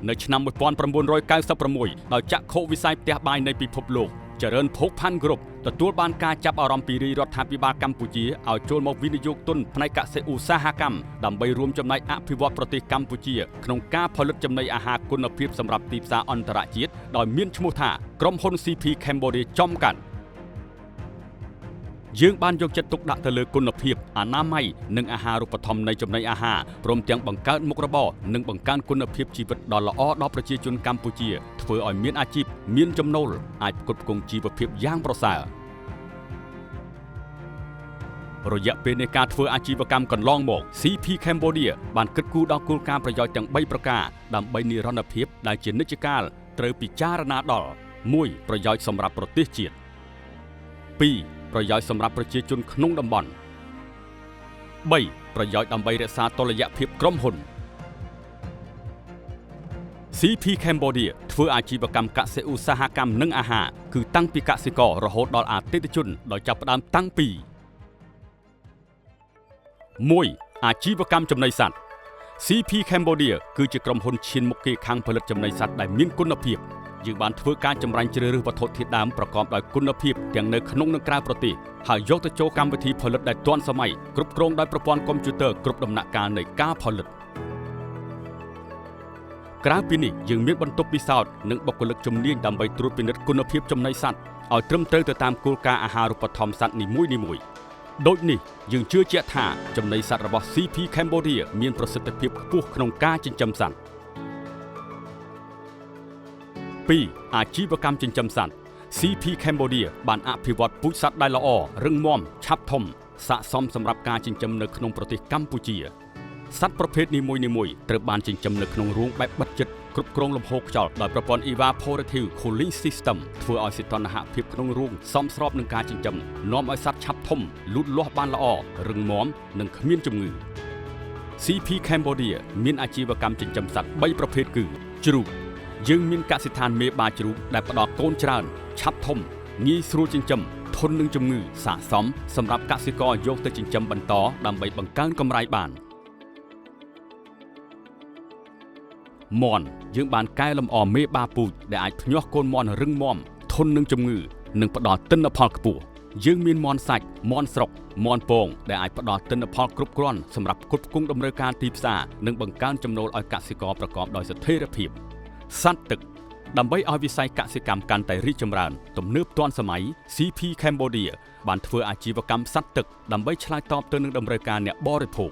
នៅឆ្នាំ1996ដោយចក្ខុវិស័យផ្ទះបាយនៃពិភពលោកចរិនភោគផាន់គ្រប់ទទួលបានការចាប់អារម្មណ៍ពីរាជរដ្ឋាភិបាលកម្ពុជាឲ្យចូលមកវិនិយោគទុនផ្នែកកសិឧស្សាហកម្មដើម្បីរួមចំណែកអភិវឌ្ឍប្រទេសកម្ពុជាក្នុងការផលិតចំណីអាហារគុណភាពសម្រាប់ទីផ្សារអន្តរជាតិដោយមានឈ្មោះថាក្រុមហ៊ុន CP Cambodia ចំកាត់យើងបានយកចិត្តទុកដាក់ទៅលើគុណភាពអនាម័យនិងអាហារូបត្ថម្ភនៃចំណីអាហារព្រមទាំងបង្កើតមុខរបរនិងបង្កើនគុណភាពជីវិតដ៏ល្អដល់ប្រជាជនកម្ពុជាធ្វើឲ្យមានអាជីពមានចំណូលអាចផ្គត់ផ្គង់ជីវភាពយ៉ាងប្រសើររយៈពេលនៃការធ្វើអាជីវកម្មកន្លងមក CP Cambodia បានគិតគូរដល់គោលការណ៍ប្រយោជន៍ទាំង3ប្រការដើម្បីនិរន្តរភាពដែលជានិច្ចកាលត្រូវពិចារណាដល់1ប្រយោជន៍សម្រាប់ប្រទេសជាតិ2ប្រយោជន៍សម្រាប់ប្រជាជនក្នុងតំបន់3ប្រយោជន៍ដើម្បីរក្សាតុល្យភាពក្រុមហ៊ុន CP Cambodia ធ្វើអាជីវកម្មកសិឧស្សាហកម្មនិងអាហារគឺតាំងពីកសិកររហូតដល់អតិថិជនដោយចាប់ផ្ដើមតាំងពី1អាជីវកម្មចំណីសត្វ CP Cambodia គឺជាក្រុមហ៊ុនឈានមុខគេខាងផលិតចំណីសត្វដែលមានគុណភាពយើងបានធ្វើការចម្រាញ់ជ្រើសរើសវត្ថុធាតុដើមប្រកបដោយគុណភាពទាំងនៅក្នុងនិងក្រៅប្រទេសហើយយកទៅចូលកម្មវិធីផលិតដែលទាន់សម័យគ្រប់គ្រងដោយប្រព័ន្ធកុំព្យូទ័រគ្រប់ដំណាក់កាលនៃការផលិតក្រៅពីនេះយើងមានបន្ទប់ពិសោធន៍និងបុគ្គលិកជំនាញដើម្បីត្រួតពិនិត្យគុណភាពចំណីសត្វឲ្យត្រឹមត្រូវទៅតាមគោលការណ៍អាហារូបត្ថម្ភសត្វនីមួយៗដូចនេះយើងជឿជាក់ថាចំណីសត្វរបស់ CP Cambodia មានប្រសិទ្ធភាពខ្ពស់ក្នុងការចិញ្ចឹមសត្វ2អាជីវកម្មចិញ្ចឹមសត្វ CP Cambodia បានអភិវឌ្ឍពូជសត្វដែលល្អរឹងមាំឆាប់ធំស័ក្តិសមសម្រាប់ការចិញ្ចឹមនៅក្នុងប្រទេសកម្ពុជាសត្វប្រភេទនីមួយៗត្រូវបានចិញ្ចឹមនៅក្នុងរូងបែបបិទជិតគ្រប់គ្រងលំហូរខ្យល់ដោយប្រព័ន្ធ Evaporative Cooling System ធ្វើឲ្យសីតុណ្ហភាពក្នុងរូងសមស្របនឹងការចិញ្ចឹមនាំឲ្យសត្វឆាប់ធំលូតលាស់បានល្អរឹងមាំនិងគ្មានជំងឺ CP Cambodia មានអាជីវកម្មចិញ្ចឹមសត្វ3ប្រភេទគឺជ្រូកយើងមានកសិដ្ឋានមេបាជ្រូកដែលផ្ដល់កូនច្រើនឆាប់ធំងាយស្រួលចិញ្ចឹមធន់នឹងជំងឺស័ក្តិសមសម្រាប់កសិករយកទៅចិញ្ចឹមបន្តដើម្បីបង្កើនកម្រៃបានមាន់យើងបានកែលម្អមេបាពូជដែលអាចភ្ញាស់កូនមាន់រឹងមាំធន់នឹងជំងឺនិងផ្ដល់ទិន្នផលខ្ពស់យើងមានមាន់សាច់មាន់ស្រុកមាន់ពងដែលអាចផ្ដល់ទិន្នផលគ្រប់គ្រាន់សម្រាប់ផ្គត់ផ្គង់តម្រូវការទីផ្សារនិងបង្កើនចំណូលឲ្យកសិករប្រកបដោយស្ថិរភាពសត្វទឹកដើម្បីឲ្យវិស័យកសិកម្មកាន់តែរីកចម្រើនទំនើបទាន់សម័យ CP Cambodia បានធ្វើអាជីវកម្មសត្វទឹកដើម្បីឆ្លើយតបទៅនឹងតម្រូវការអ្នកបរិភោគ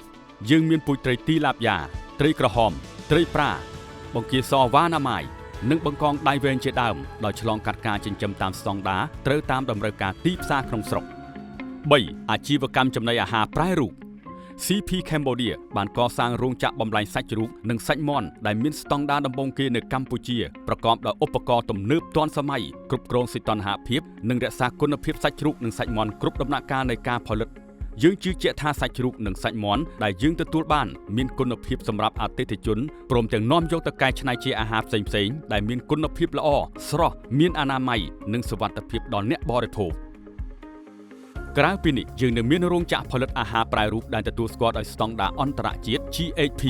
យើងមានពូជត្រីទីឡាបយ៉ាត្រីក្រហមត្រីប្រាបង្គាសវ៉ាណាម៉ាយនិងបង្កងដៃវែងជាដើមដោយឆ្លងកាត់ការចិញ្ចឹមតាមស្តង់ដារត្រូវតាមតម្រូវការទីផ្សារក្នុងស្រុក3អាជីវកម្មចំណីអាហារប្រែរូប CP Cambodia បានកសាងរោងចក្របំលែងសាច់ជ្រូកនិងសាច់មាន់ដែលមានស្តង់ដារដំបូងគេនៅកម្ពុជាប្រកបដោយឧបករណ៍ទំនើបទាន់សម័យគ្រប់គ្រងសីតុណ្ហភាពនិងរក្សាគុណភាពសាច់ជ្រូកនិងសាច់មាន់គ្រប់ដំណាក់កាលនៃការផលិតយើងជឿជាក់ថាសាច់ជ្រូកនិងសាច់មាន់ដែលយើងទទួលបានមានគុណភាពសម្រាប់អតិថិជនព្រមទាំងនាំយកទៅកែច្នៃជាអាហារផ្សេងៗដែលមានគុណភាពល្អស្រស់មានអនាម័យនិងសុវត្ថិភាពដល់អ្នកបរិភោគក្រៅពីនេះយើងនឹងមានរោងចក្រផលិតអាហារប្រែរូបដែលទទួលស្គាល់ដោយស្តង់ដារអន្តរជាតិ GHP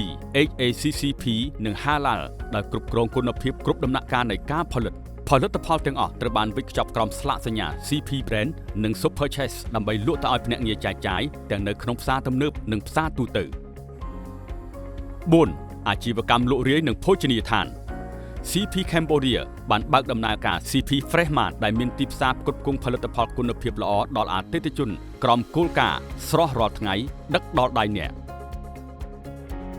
HACCP និង Halal ដោយគ្រប់គ្រងគុណភាពគ្រប់ដំណាក់កាលនៃការផលិតផលិតផលទាំងអស់ត្រូវបានវេចខ្ចប់ក្រោមស្លាកសញ្ញា CP Brand និង Super Chess ដើម្បីលក់ទៅឲ្យភ្នាក់ងារចែកចាយទាំងនៅក្នុងផ្សារទំនើបនិងផ្សារទូទៅ4អាជីវកម្មលក់រាយនិងភោជនីយដ្ឋាន CP Cambodia បានបើកដំណើរការ CP Fresh Mart ដែលមានទីផ្សារផ្គត់ផ្គង់ផលិតផលគុណភាពល្អដល់អតិថិជនក្រោមគោលការណ៍ស្រស់រាល់ថ្ងៃដឹកដល់ដៃអ្នក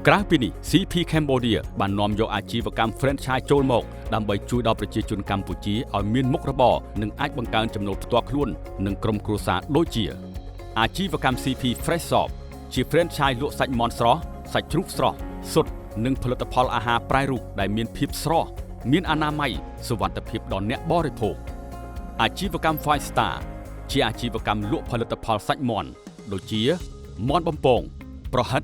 ក្រៅពីនេះ CP Cambodia បាននាំយកអាជីវកម្ម franchise ចូលមកដើម្បីជួយដល់ប្រជាជនកម្ពុជាឲ្យមានមុខរបរនិងអាចបង្កើនចំណូលផ្ទាល់ខ្លួននិងក្រុមគ្រួសារដូចជាអាជីវកម្ម CP Fresh Shop ជា franchise លក់សាច់មាន់ស្រស់សាច់ជ្រូកស្រស់សុទ្ធនិងផលិតផលអាហារប្រែរូបដែលមានភាពស្រស់មានអនាម័យសុវត្ថិភាពដល់អ្នកបរិភោគអាជីវកម្ម Five Star ជាអាជីវកម្មលក់ផលិតផលសាច់មាន់ដូចជាមាន់បំពងប្រហិត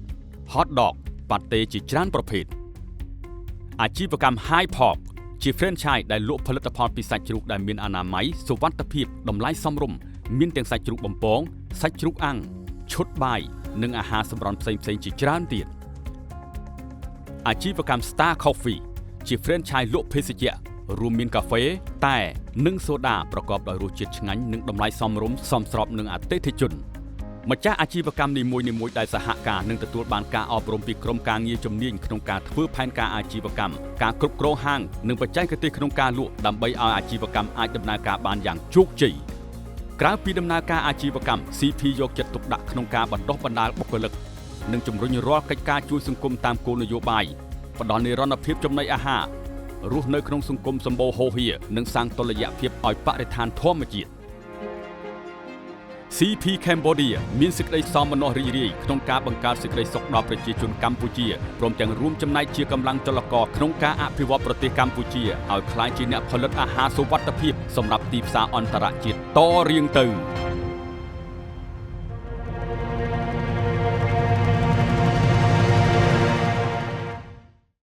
hot dog ប៉ាតេជាច្រើនប្រភេទអាជីវកម្ម High Pork ជា franchise ដែលលក់ផលិតផលពីសាច់ជ្រូកដែលមានអនាម័យសុវត្ថិភាពតម្លៃសមរម្យមានទាំងសាច់ជ្រូកបំពងសាច់ជ្រូកអាំងឈុតបាយនិងអាហារសម្រន់ផ្សេងៗជាច្រើនទៀតអាជីវកម្ម Star Coffee ជា franchise លក់ភេសជ្ជៈរួមមានកាហ្វេតែនិងសូដាប្រកបដោយរសជាតិឆ្ងាញ់និងតម្លៃសមរម្យសមស្របនឹងអតិថិជនម្ចាស់អាជីវកម្មនីមួយៗដែលសហការនឹងទទួលបានការអប់រំពីក្រុមការងារជំនាញក្នុងការធ្វើផែនការអាជីវកម្មការគ្រប់គ្រងហាងនិងបច្ចេកទេសក្នុងការលក់ដើម្បីឲ្យអាជីវកម្មអាចដំណើរការបានយ៉ាងជោគជ័យក្រៅពីដំណើរការអាជីវកម្ម CP យកចិត្តទុកដាក់ក្នុងការបណ្ដុះបណ្ដាលបុគ្គលិកនិងជំរុញរាល់កិច្ចការជួយសង្គមតាមគោលនយោបាយផ្ដល់និរន្តរភាពចំណីអាហាររស់នៅក្នុងសង្គមសម្បូរហូរហៀនិងសាងតុល្យភាពឲ្យបរិស្ថានធម្មជាតិ CP Cambodia មានសេចក្តីសោមនស្សរីករាយក្នុងការបង្កើតសេចក្តីសុខដល់ប្រជាជនកម្ពុជាព្រមទាំងរួមចំណែកជាកម្លាំងចលករក្នុងការអភិវឌ្ឍប្រទេសកម្ពុជាឲ្យក្លាយជាអ្នកផលិតអាហារសុវត្ថិភាពសម្រាប់ទីផ្សារអន្តរជាតិតរៀងទៅ។